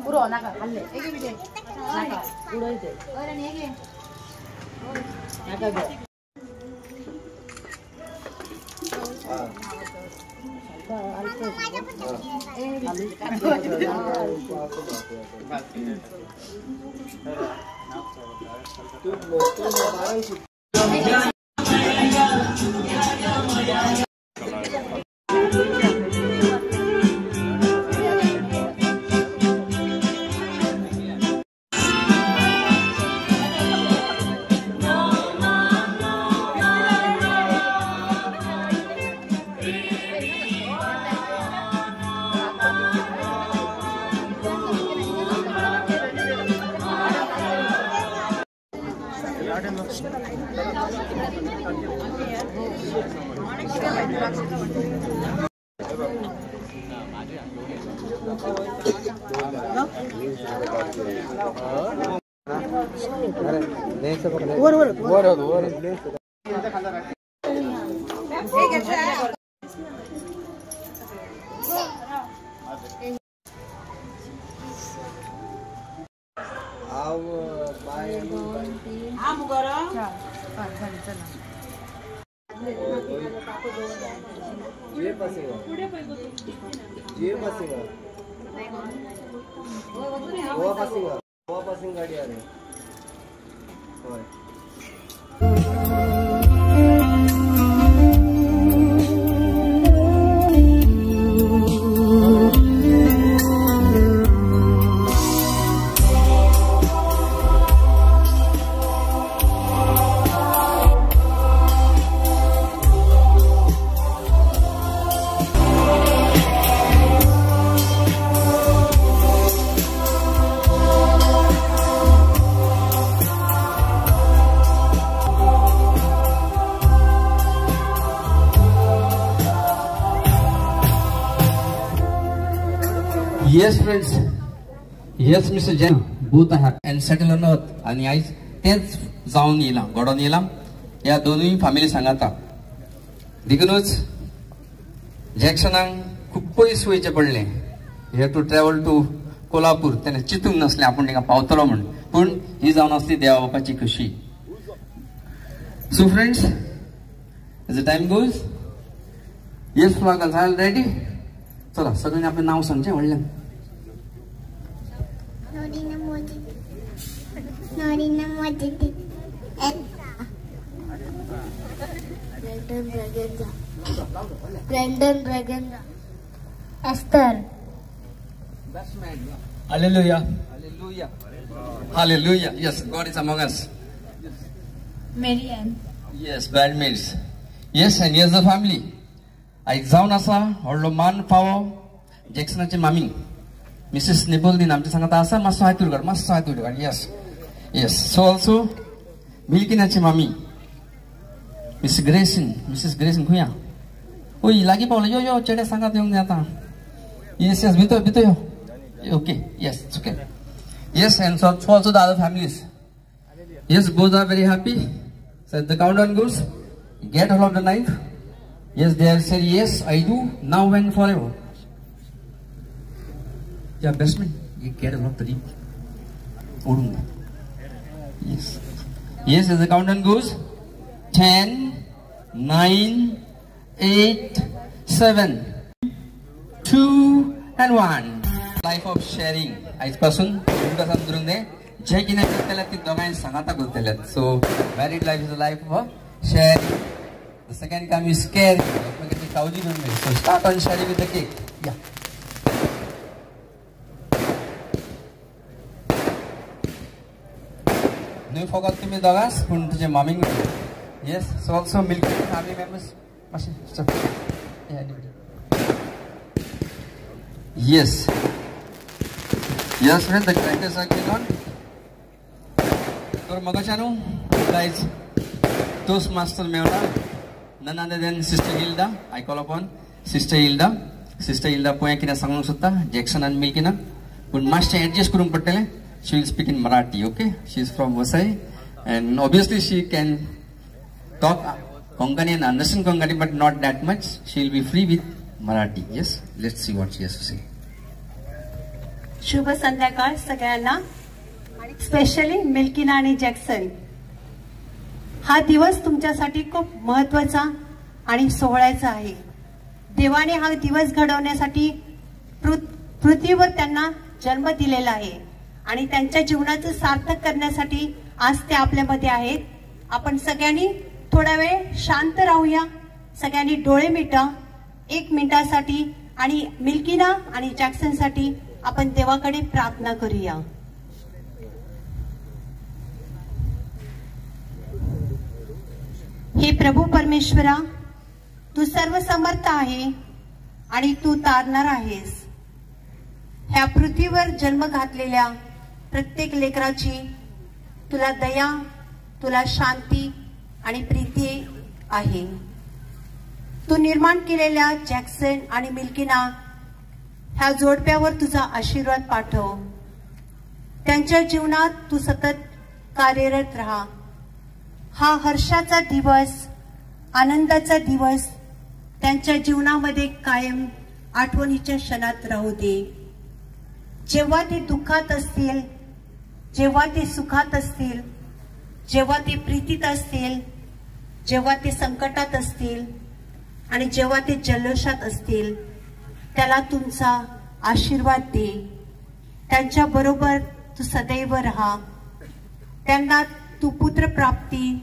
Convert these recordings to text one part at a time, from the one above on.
울어 나가 갈래. 애기 비대 나가 울어야 돼. 어른 애기 나가고. Yes friends, yes Mister Jain, booth आहा and settle on earth आनी आयज तेंच जावन येयलां, घडोवन येयलां ह्या दोनूय फॅमिली सांगाता. देखूनच जॅक्सनाक खूब पयस वयचें पडलें, he to travel to Kolhapur. तेणें चिंतूंक नासलें आपूण तांकां पावतलो म्हूण, पूण ही जावन आसली देवा बापाची खुशी. So friends, as the time goes, yes flower are ready. चला सगळ्यांनी आपलें नांव सांगचें व्हडल्यान. Norina Mojidi, Brandon Braganza, Brandon Braganza, Esther. Hallelujah. Hallelujah. Hallelujah. Yes, God is among us. Marianne. Yes, bridesmaids. Yes, and yes, the family. आयज जावन आसा व्हडलो मान फावो जॅक्सनाची मामी मिसेस निबोलदीन आमच्या सांगाता आसा. मातसो हात उडकार, मातसो हात उडकार. येस येस. सो ऑल्सो मिल्किनाची मामी मिस ग्रेसीन, मिसेस ग्रेसीन खंय ओय लागीं पावले. यो यो चेडे सांगात येवंक जाय आतां. येस येस, भितर भितर यो. Okay, yes, okay. Yes, and so also the other families. Yes, both are very happy. So the countdown goes. Get hold of the knife. Yes, they have said yes, I do, now and forever. Yeah, best man, you get hold of the ring. Yes. Yes, as the countdown goes. 10, 9, 8, 7, 2, and 1. Life of sharing. आयज पासून तुमकां समजून दे जे कितें करतले ती दोगांय सांगाता करतले. So married life is a life of sharing. The second काम is care. एकमेकांची काळजी घेऊन घे. So start on sharing with the cake. या न्हय फकत तुमी दोगांच पूण तुजे मामीक. Yes, so also milk family members मातशें. Yes. Yes, friends, the crackers are going on. तर मगाशा न्हू guys, Toastmaster Mewla none other than Sister Hilda. I call upon Sister Hilda. Sister Hilda पळय कितें सांगूंक सोदता जॅक्सन आनी मिल्किना, पूण मातशें एडजस्ट करूंक पडटलें. She will speak in Marathi, okay? She is from Vasai and obviously she can talk Konkani and understand Konkani, but not that much. She will be free with Marathi. Yes, let's see what she has to say. शुभ संध्याकाळ सगळ्यांना, specially मिल्किना आणि Jackson. हा दिवस तुमच्यासाठी खूप महत्वाचा आणि सोहळ्याचा आहे. देवाने हा दिवस घडवण्यासाठी पृथ्वीवर त्यांना जन्म दिलेला आहे आणि त्यांच्या जीवनाचं सार्थक करण्यासाठी आज ते आपल्यामध्ये आहेत. आपण सगळ्यांनी थोडा वेळ शांत राहूया. सगळ्यांनी डोळे मिटा एक मिनिटासाठी आणि मिल्किना आणि जॅक्सनसाठी आपण देवाकडे प्रार्थना करूया. हे प्रभू परमेश्वरा, तू सर्वसमर्थ आहे आणि तू तारणार आहेस. ह्या पृथ्वीवर जन्म घातलेल्या प्रत्येक लेकराची तुला दया, तुला शांती आणि प्रीती आहे. तू निर्माण केलेल्या जॅक्सन आणि मिल्किना ह्या जोडप्यावर तुझा आशीर्वाद पाठव. त्यांच्या जीवनात तू सतत कार्यरत राहा. हा हर्षाचा दिवस, आनंदाचा दिवस त्यांच्या जीवनामध्ये कायम आठवणीच्या क्षणात राहू दे. जेव्हा ते दुःखात असतील, जेव्हा ते सुखात असतील, जेव्हा ते प्रीतीत असतील, जेव्हा ते संकटात असतील आणि जेव्हा ते जल्लोषात असतील, त्याला तुमचा आशीर्वाद दे. त्यांच्याबरोबर तू सदैव राहा. त्यांना तू पुत्रप्राप्ती,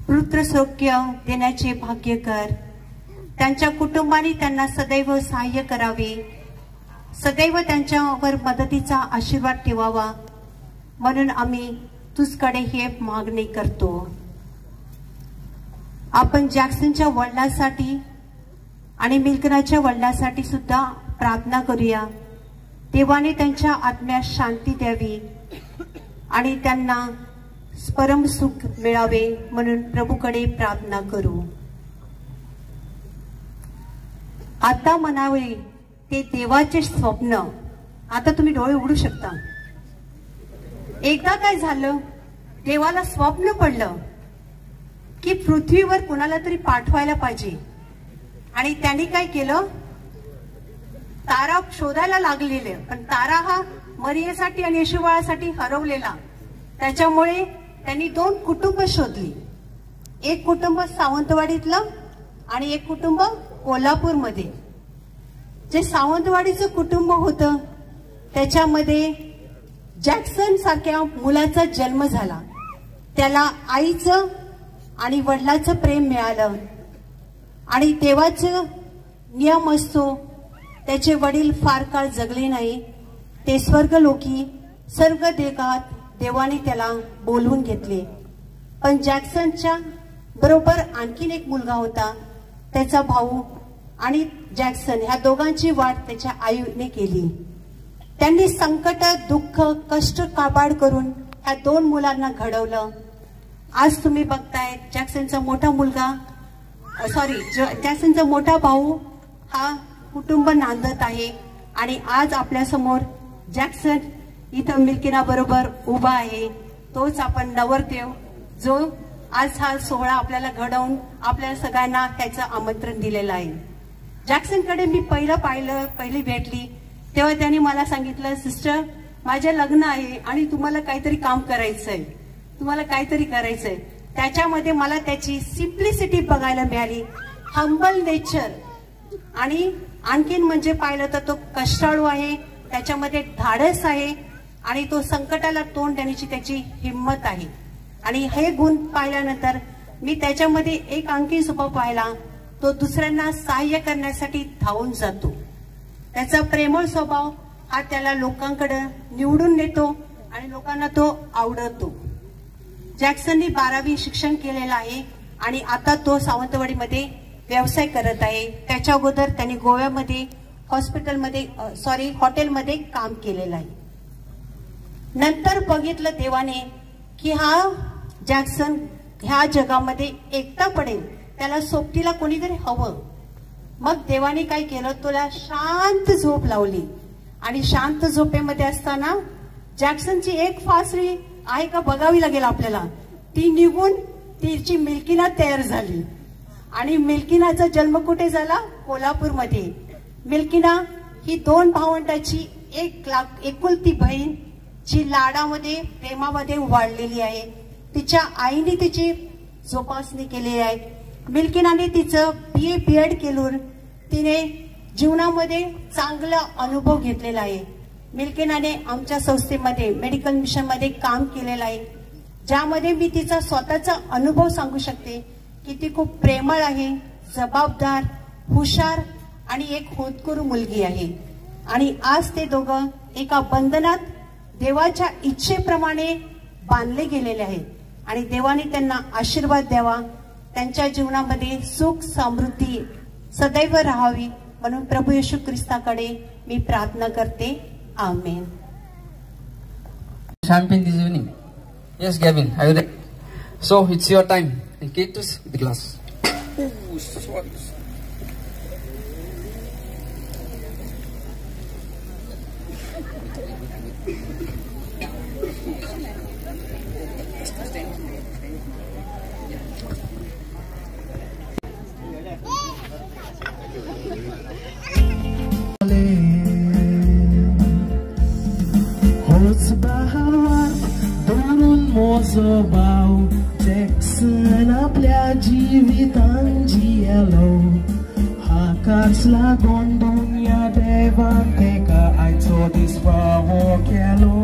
पुत्रसौख्य देण्याचे भाग्य कर. त्यांच्या कुटुंबाने त्यांना सदैव सहाय्य करावे, सदैव त्यांच्यावर मदतीचा आशीर्वाद ठेवावा, म्हणून आम्ही तुझकडे हे मागणी करतो. आपण जॅक्सनच्या वडिलांसाठी आणि मिल्कनाच्या वडिलांसाठी सुद्धा प्रार्थना करूया. देवाने त्यांच्या आत्म्यास शांती द्यावी आणि त्यांना परम सुख मिळावे म्हणून प्रभूकडे प्रार्थना करू. आता म्हणावे ते देवाचे स्वप्न. आता तुम्ही डोळे उघडू शकता. एकदा काय झालं, देवाला स्वप्न पडलं की पृथ्वीवर कुणाला तरी पाठवायला पाहिजे. आणि त्यांनी काय केलं, तारा शोधायला लागलेले, पण तारा हा मरियेसाठी आणि येशूबाळासाठी हरवलेला. त्याच्यामुळे त्यांनी दोन कुटुंब शोधली. एक कुटुंब सावंतवाडीतलं आणि एक कुटुंब कोल्हापूरमध्ये. जे सावंतवाडीचं कुटुंब होतं त्याच्यामध्ये जॅक्सन सारख्या मुलाचा जन्म झाला. त्याला आईचं आणि वडिलाचं प्रेम मिळालं आणि देवाचं नियम असतो, त्याचे वडील फार काळ जगले नाही, ते स्वर्गलोकी स्वर्गदेगात देवाने त्याला बोलवून घेतले. पण जॅक्सनच्या बरोबर आणखीन एक मुलगा होता, त्याचा भाऊ आणि जॅक्सन ह्या दोघांची वाट त्याच्या आईने केली. त्यांनी संकट, दुःख, कष्ट काबाड करून ह्या दोन मुलांना घडवलं. आज तुम्ही बघताय जॅक्सनचा मोठा मुलगा, सॉरी जॅक्सनचा मोठा भाऊ हा कुटुंब नांदत आहे आणि आज आपल्यासमोर जॅक्सन इथं मिल्किना बरोबर उभा आहे. तोच आपण नवरदेव जो आज हा सोहळा आपल्याला घडवून आपल्याला सगळ्यांना त्याचं आमंत्रण दिलेलं आहे. जॅक्सनकडे मी पहिलं पाहिलं, पहिली भेटली तेव्हा त्यांनी मला सांगितलं, सिस्टर माझे लग्न आहे आणि तुम्हाला काहीतरी काम करायचंय, तुम्हाला काहीतरी करायचंय. त्याच्यामध्ये मला त्याची सिम्प्लिसिटी बघायला मिळाली, हंबल नेचर, आणि आणखीन म्हणजे पाहिलं तर तो कष्टाळू आहे, त्याच्यामध्ये धाडस आहे आणि तो संकटाला तोंड देण्याची त्याची हिंमत आहे. आणि हे गुण पाहिल्यानंतर मी त्याच्यामध्ये एक आणखी स्वभाव पाहिला, तो दुसऱ्यांना सहाय्य करण्यासाठी धावून जातो. त्याचा प्रेमळ स्वभाव हा त्याला लोकांकडे निवडून नेतो आणि लोकांना तो आवडतो. जॅक्सननी 12वी शिक्षण केलेलं आहे आणि आता तो सावंतवाडीमध्ये व्यवसाय करत आहे. त्याच्या अगोदर त्यांनी गोव्यामध्ये हॉस्पिटलमध्ये सॉरी हॉटेलमध्ये काम केलेलं आहे. नंतर बघितलं देवाने की हा जॅक्सन ह्या जगामध्ये एकटा पडेल, त्याला सोबतीला कोणीतरी हवं. मग देवाने काय केलं, तुला शांत झोप लावली आणि शांत झोपेमध्ये असताना जॅक्सनची एक फासरी आहे का बघावी लागेल आपल्याला, ती निघून तिची मिल्किना तयार झाली. आणि मिल्किनाचा जन्म कुठे झाला, कोल्हापूरमध्ये. मिल्किना ही दोन भावंडाची एक एकुलती बहीण जी लाडामध्ये प्रेमामध्ये वाढलेली आहे. तिच्या आईने तिची जोपासणी केलेली आहे. मिल्किनाने तिचं BA B.Ed केलून तिने जीवनामध्ये चांगला अनुभव घेतलेला आहे. मिल्किनाने आमच्या संस्थेमध्ये मेडिकल मिशनमध्ये काम केलेलं आहे, ज्यामध्ये मी तिचा स्वतःचा अनुभव सांगू शकते की ती खूप प्रेमळ आहे, जबाबदार, हुशार आणि एक होतकरू मुलगी आहे. आणि आज ते दोघं एका बंधनात देवाच्या इच्छेप्रमाणे बांधले गेलेले आहेत आणि देवाने त्यांना आशीर्वाद द्यावा, त्यांच्या जीवनामध्ये सुख समृद्धी सदैव राहावी म्हणून प्रभू येशू ख्रिस्ताकडे मी प्रार्थना करते. आमेन. Champagne this evening. Yes, Gavin, are you there? So it's your time. And Katus, the glass. Oh, sorry. Jackson आपल्या जिवितान जियेलो, हाकाच लागून दुनिया देवान तेका आयचो दीस फावो केलो.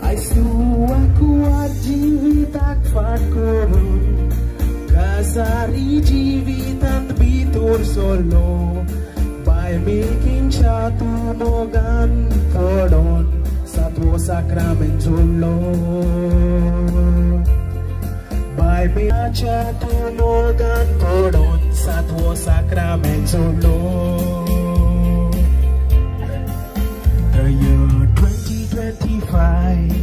आयज तूं आकुवात जिविताक फाट करून काजारी जिवितांत भितर सरलो, बाय मिल्किनच्या तूं मोगान पडोन सातवो साक्रामेंत जोडलो. बाय मिल्किनच्या तूं मोगान पडोन सातवो साक्रामेंत जोडलो. The year 2025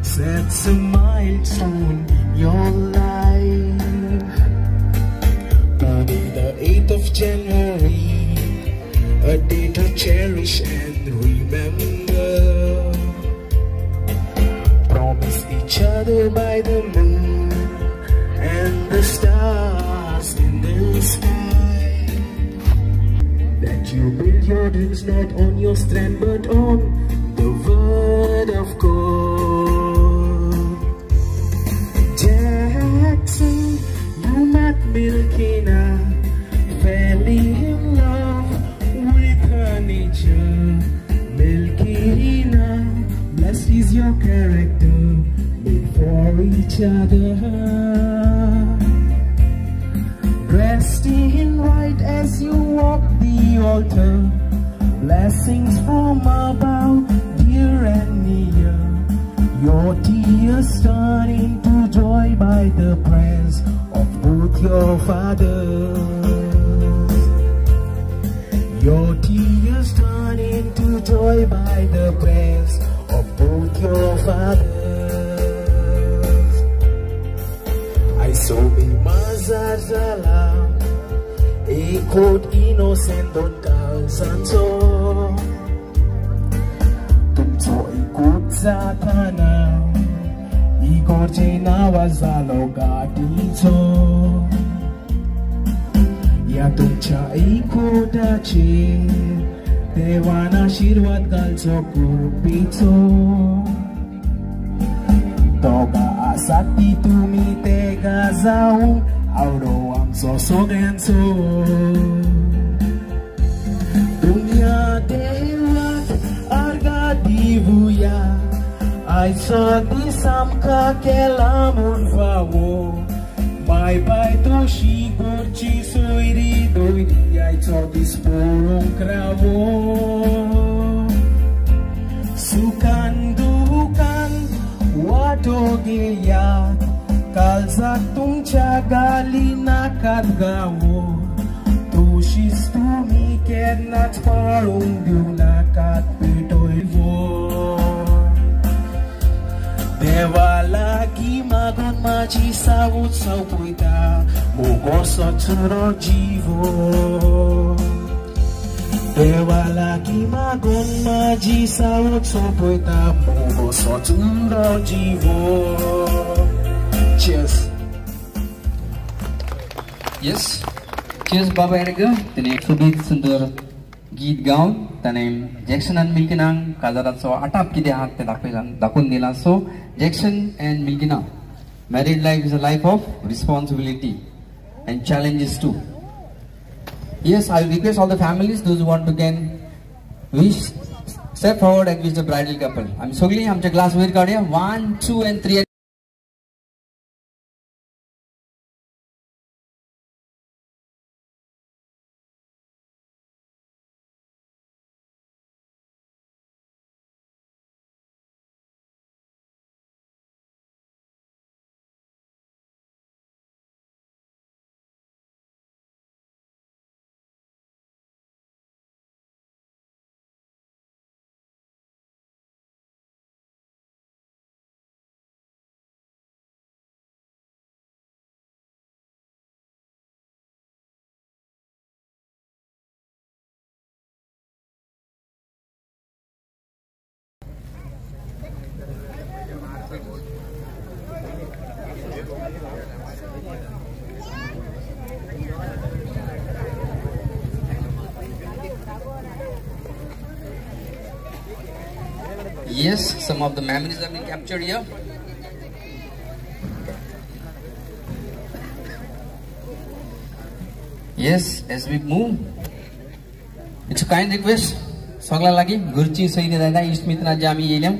sets a milestone in your life. Today, the 8th of January, a day to cherish and remember. Promise each other by the moon and the stars in the sky that you build your dreams not on your strength but on the word of God. Jackson, you met Milkina, fell in love with her nature. Milkina is your character, made for each other. Dressed in white as you walk the altar, blessings from above, dear and near. Your tears turn into joy by the prayers of both your fathers. Your tears turn into joy by the prayers of both your fathers. I saw me mazar zala, ekot innocent don kalsancho. Tumcho ekot zatana, igorche nawazalo gaticho. या तुमच्या एकवटाचेर देवान आशिर्वाद घालचो कृपेचो. दोगां आसात ती तुमी तेगा जावंक आवडो आमचो सगळ्यांचो. दुनिया देवाक आर्गां दिवया, आयचो दीस आमकां केला म्हूण फावो. बाय बाय तशी गोरची सोयरी दोयरी, आयचो दीस पळोवंक रावो. सुखान दुखान वाटो घेयात, काळजाक तुमच्या गाली नाकात गावो. तशीच तुमी केन्नाच पाळूंक दिवं नाकात पेटयवो. देवा लागीं मागून म्हाजी सावूत सोंपयता, मोगोसो चुरो जिवो. देवा लागीं मागून म्हाजी सावूत सोंपयता, मोगोसो चुरो जिवो. Cheers. Yes, cheers बाबा एडगर. ताणें सोबीत सुंदर गीत गावन ताणें जॅक्सन आनी मिल्किनाक काजाराचो आटाप कितें आहा तें दाखोवन दिलां. So Jackson and Milkina, married life is a life of responsibility and challenges too. Yes, I request all the families those want to can wish step forward and wish the bridal couple. आमी सगळीं आमचे glass वयर काडया. 1 2 and 3. Yes, some of the memories have been captured here. Yes, as we move, it's a kind request. सगळ्या लागी घरची सैनी दादा इश्ट जे आमी येयल्या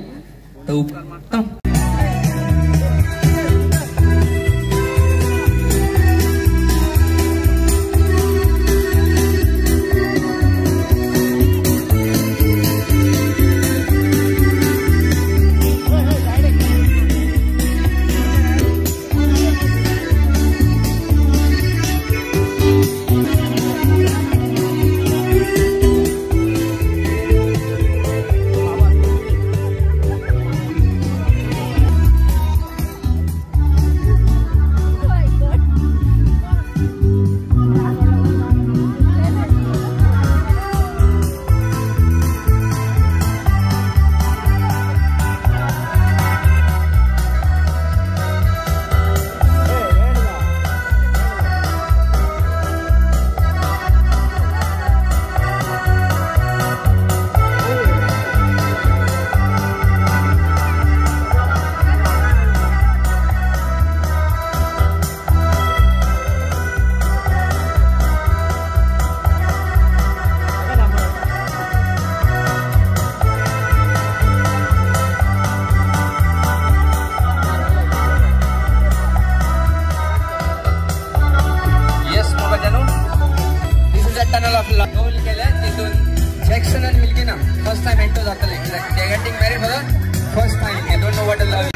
तो उपकार मागता. Getting married for the first time. I don't know what a love is.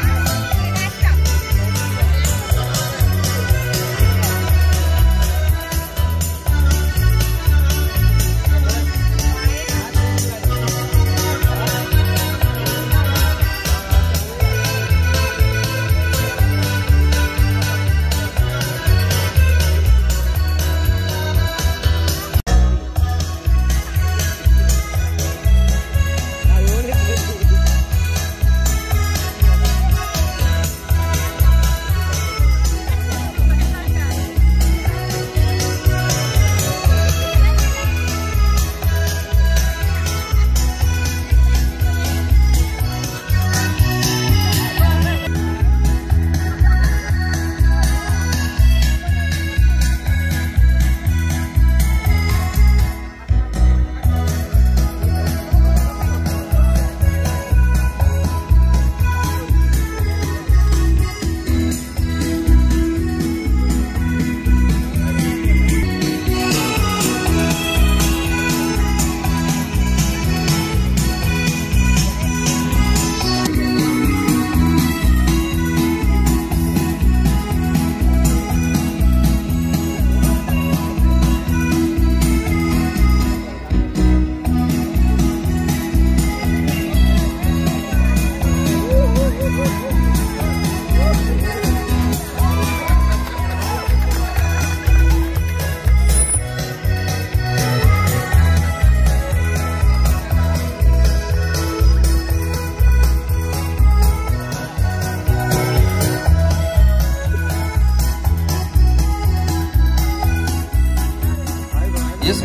Yes,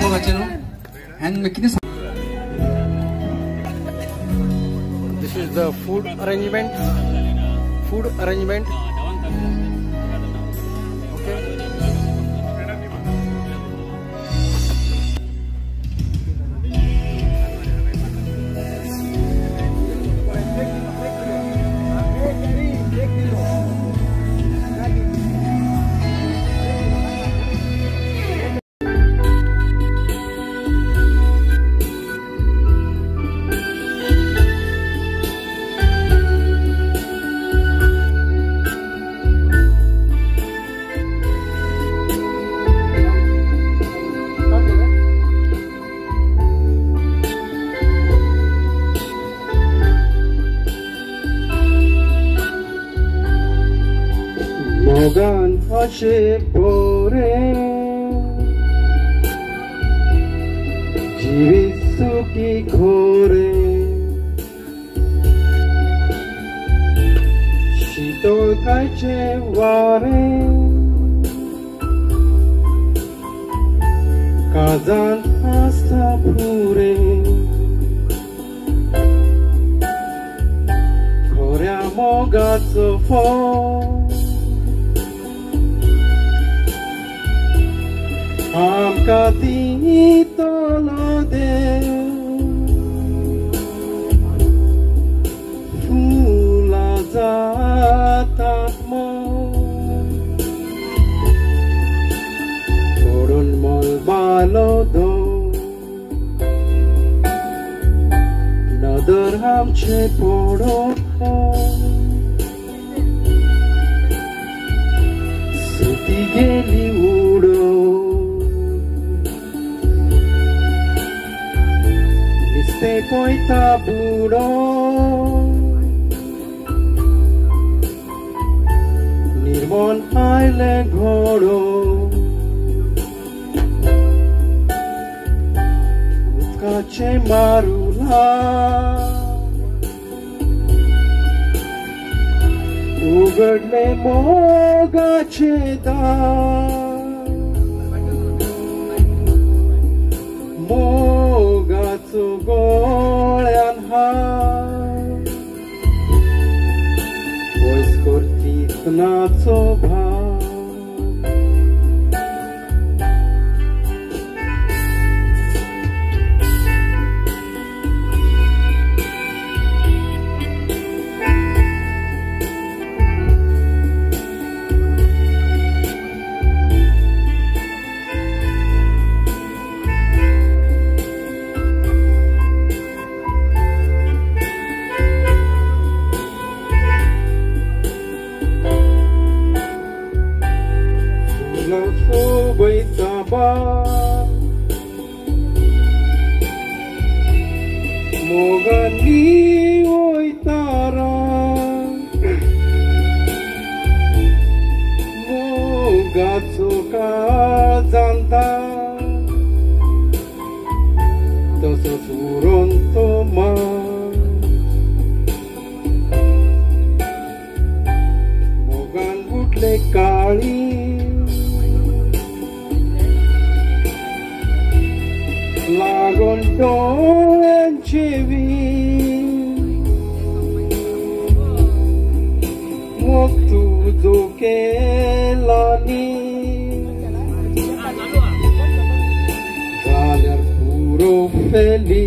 and this is the food arrangement. Food arrangement. Okay. मोगान अशें बरें जिवीत सुखी खोरें शीतळकायचें वारें काळजांत आसता पुरें खऱ्या मोगाचो फोग आमकां दितलो देव फुलां जातात मोग पडून मळबालो धोव नदर आमचे पडोवन सुती गेली उडोवन नुस्तें पळयता बुडोवन निर्मोन आयलें घडोवन उदकाचें मारुलां उगडलें मोगाचें दार मोगाचो गोळ्यान हार पयस करतीतनाचो भार काळी लागून डोळ्यांची मोग तुजो केला नी जाल्यार पुरो फेली.